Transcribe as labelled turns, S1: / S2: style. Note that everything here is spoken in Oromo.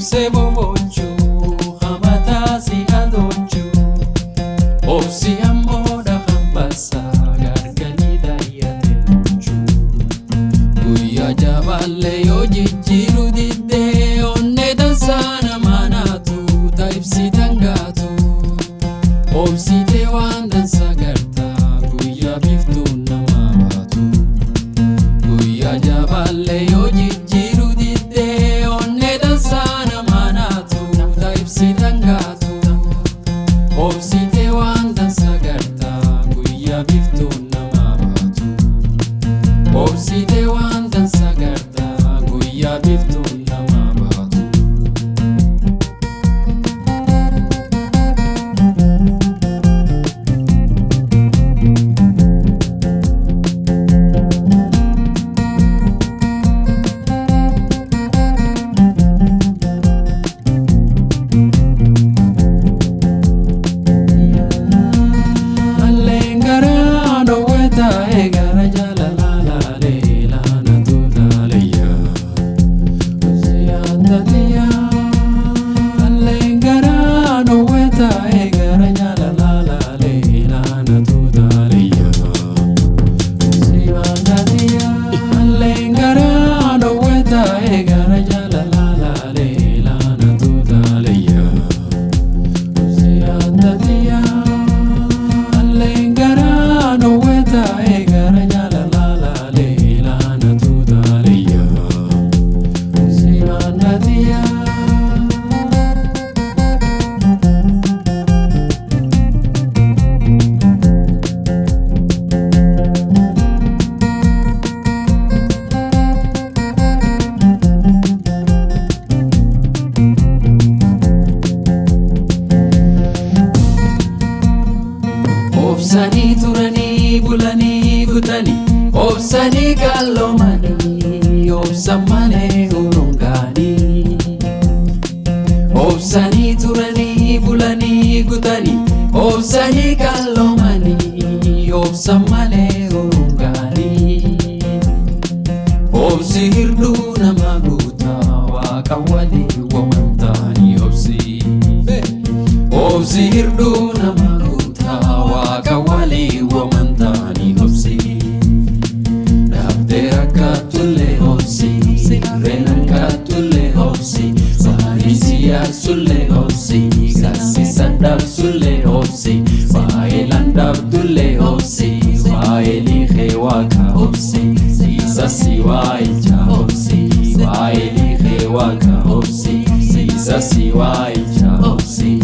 S1: Obsee bobochuu hamataa si adochuu. Obsi ammoo dhaqan garganii daayyate mochuu. Guyyaa jabaallee yoo jijjiiru diddee onnee dansaa nama naatu ta ibsitan gaatu. Obsitee waan dansa gartaa guyyaa biftuun nama baatu. Guyyaa jabaallee yoo jijjiiru diddee onnee dansaa nama naatu ta ibsitan gaatu. Obsitee waan dansa gartaa guyyaa biftuun nama baatu. Obsitee waan dansa gartaa guyyaa biftuun nama baatu. Alleen garaa dhoowwe taa'ee gara jaalalaa laalee laana tuutaaleeyyaa. Alleen garaa dhoowwe taa'ee gara jaalalaa laalee laana tuutaaleeyyaa. Alleen garaa dhoowwe taa'ee gara jaalalaa laalee laana tuutaaleeyyaa. Alleen garaa dhoowwe taa'ee gara jaalalaa laalee laana tuutaaleeyyaa. Obsanii turanii bulanii kutanii obsanii qalloomanii obsan malee urungaanii. Obsanii turanii bulanii kutanii obsanii qalloomanii obsan malee urungaanii. Obsi hirduu nama guutaa waaqa walii wamantaanii obsi. Obsi hirduu nama guutaa waaqa walii wamantaanii obsi. Dhabdee rakkaatullee obsi, sirreen hanqaatullee obsi, saarii siyaarsullee obsi, gaasisa dhabsullee obsi, faayilaan dhabdullee obsi, faayilii kee waaqa obsi, isa si waayilcha obsi, faayilii kee waaqa obsi, isa si waayilcha obsi.